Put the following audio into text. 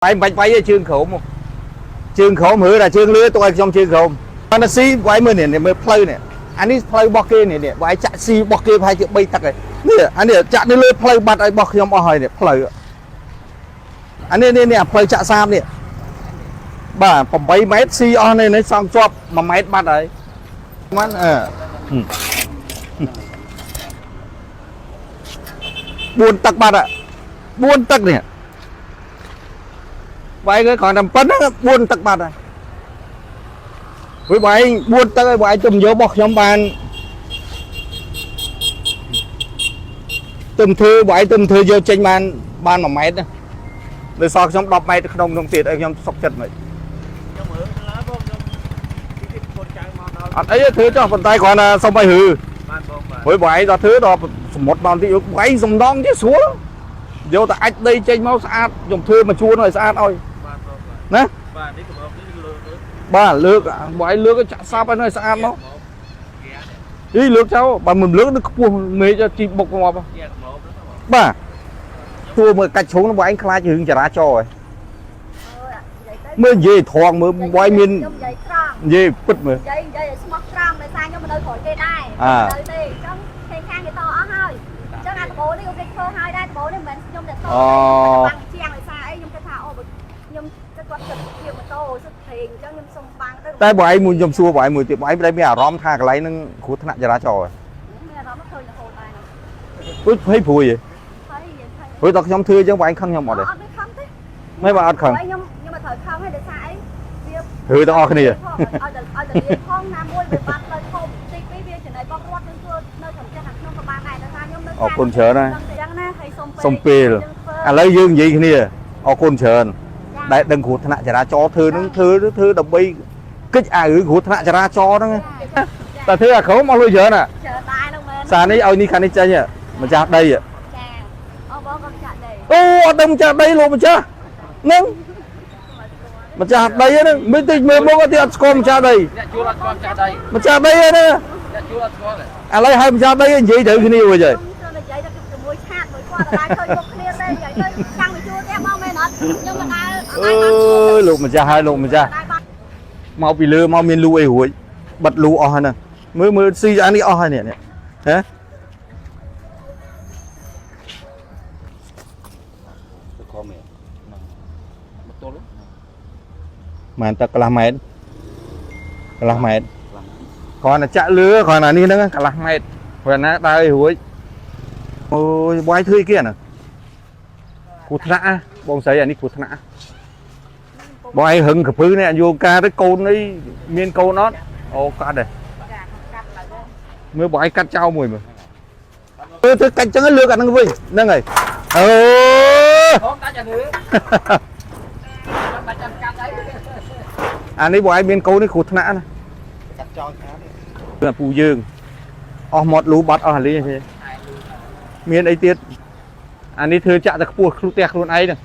បាយមិនបាច់វាយទេជើងក្រោមជើងក្រោមឬតែជើងលើទុកឲ្យខ្ញុំជើងក្រោមប៉ុន្តែស៊ីវាយមើលនេះមើលផ្លូវនេះអានេះផ្លូវរបស់គេនេះនេះវាយចាក់ស៊ីរបស់គេប្រហែលជា3ទឹកហើយនេះអានេះចាក់នៅលើផ្លូវបាត់ឲ្យរបស់ខ្ញុំអស់ហើយនេះផ្លូវអានេះនេះនេះអាផ្លូវចាក់សាបនេះបាទ8ម៉ែត្រស៊ីអស់នេះនេះសង់ជាប់1ម៉ែត្របាត់ហើយមិនអឺ4ទឹកបាត់4ទឹកនេះ បាយគេគ្រាន់តែប៉ុណ្្នឹង4ទឹកបាត់ហើយវិញបាយ4ទឹកហើយបាយទុំយករបស់ខ្ញុំបានទុំធ្វើបាយទុំធ្វើយកចេញបានបាន1ម៉ែត្រណានៅសល់ខ្ញុំ10ម៉ែត្រក្នុងក្នុងទៀតឲ្យខ្ញុំសុកចិត្តមិន ខ្ញុំមើលឡើយបងខ្ញុំទីទីកូនចៅមកដល់ អត់អីទេធ្វើចុះប៉ុន្តែគ្រាន់តែសុំឲ្យហឺ បានបងបាទ ព្រោះបាយដល់ធ្វើដល់សមុទ្រមកតិចបាយសំដងទេស្រួលយកតែអាចដីចេញមកស្អាតខ្ញុំធ្វើមកជួនឲ្យស្អាតឲ្យ បាទបងបាទ ណា បាទនេះកម្រនេះលើលើ បាទលើកបាយលើកឲ្យចាក់សាបឲ្យស្អាតមក គេ អីលើកចោលបើមិនលើកនឹងខ្ពស់មេឃជីបុកងាប់ គេកម្រហ្នឹងបង បាទទួមើលកាច់ជ្រុងនឹងបងឯងខ្លាចរឿងចរាចរណ៍ហ៎មើលនិយាយត្រង់មើលបងឯងមាន ខ្ញុំនិយាយត្រង់ និយាយពិតមើល និយាយនិយាយឲ្យស្មោះត្រង់ដោយសារខ្ញុំមិននៅក្រោយគេដែរនៅទេអញ្ចឹងគេខាងគេតអស់ហើយអញ្ចឹងអាដបូនេះក៏គេធ្វើហើយដែរដបូនេះមិនមែនខ្ញុំតែតបាំងជាងដោយសារអីខ្ញុំគិតថាអូបើខ្ញុំគិតគាត់គិតជាម៉ូតូសិតព្រេងអញ្ចឹងខ្ញុំសុំបាំងទៅ តែបងឯងមួយខ្ញុំសួរបងឯងមួយទៀតបងឯងមិនដែលមានអារម្មណ៍ថាកន្លែងហ្នឹងគ្រោះថ្នាក់ចរាចរណ៍ហ៎ មានអារម្មណ៍ឃើញរហូតដែរ ព្រោះភ័យព្រួយហ៎ ហើយនិយាយថា ព្រោះដល់ខ្ញុំធ្វើអញ្ចឹងបងឯងខឹងខ្ញុំអត់ទេ អត់មានខឹងទេ មិនបងអត់ខឹង ខ្ញុំខ្ញុំមិនត្រូវខឹងទេដោយសារអីវា ហឺទាំងអស់គ្នា ឲ្យតែឲ្យតែលាផងណាមួយវាបានផ្លូវធំទី2វាចំណៃបងរត់នឹងធ្វើនៅត្រឹមចិត្តខាងក្នុងក៏បានដែរដោយសារខ្ញុំនៅ អរគុណច្រើនណាស់ អញ្ចឹងណាហើយសុំពេល សុំពេលឥឡូវយើងនិយាយគ្នាអរគុណច្រើនដែលដឹងគ្រោះថ្នាក់ចរាចរណ៍ធ្វើនឹងធ្វើធ្វើដើម្បីកិច្ចអារឿងគ្រោះថ្នាក់ចរាចរណ៍ហ្នឹងតែធ្វើអាក្រមអស់លុយច្រើនណា ច្រើនដែរហ្នឹងមែន សារនេះឲ្យនេះខាងនេះចេញម្ចាស់ដី ចាអូបងក៏ចាក់ដែរ អូអត់ដឹងម្ចាស់ដីលោកម្ចាស់ហ្នឹងម្ចាស់ដីហ្នឹងមិនតិចមើលមុខអត់ស្គាល់ម្ចាស់ដី អ្នកជួលអត់ស្គាល់ចាស់ដី ម្ចាស់ដីហ្នឹង អ្នកជួលអត់ស្គាល់ទេ ឥឡូវឲ្យម្ចាស់ដីនិយាយត្រូវគ្នាវិញហើយ ខ្ញុំនិយាយទៅជាមួយឆាតមួយគាត់អត់ដែរឃើញមុខគ្នាទេនិយាយទៅចាំងទៅជួលផ្ទះមកមែនអត់ខ្ញុំមិនដែរ អើយលោកម្ចាស់ហើយលោកម្ចាស់ ដែរបាន មកពីលើមកមានលូអីរួចបិទលូអស់ហើយហ្នឹងមើលមើលស៊ីអានេះអស់ហើយនេះនេះហ៎ ទៅខំឯងមកទល់ ម៉ែនទឹកកន្លះម៉ែត្រកន្លះម៉ែត្រគ្រាន់តែចាក់លឺគ្រាន់តែនេះហ្នឹងកន្លះម៉ែត្រគ្រាន់ណាដើរឲ្យរួចអូយបាយធ្វើអីគេអាហ្នឹងគ្រោះថ្នាក់ណាបងស្រីអានេះគ្រោះថ្នាក់ណាបងឯងហឹងកពឹនេះអញយកការទៅកូននេះមានកូនអត់អូកាត់ទេ ចាកាត់ឡើយ មើលបងឯងកាត់ចោលមួយមើលធ្វើធ្វើកាច់ចឹងលើកអាហ្នឹងវិញហ្នឹងហើយអឺ ខំដាច់អានេះដាច់អាកាត់អី អានេះបងឯងមានកូននេះគ្រោះថ្នាក់ណា កាត់ចោលខាង គឺអាពូយើងអស់មាត់លូបាត់អស់អាលីទេមានអីទៀតអានេះធ្វើចាក់តែខ្ពស់ខ្លួនផ្ទះខ្លួនឯងហ្នឹង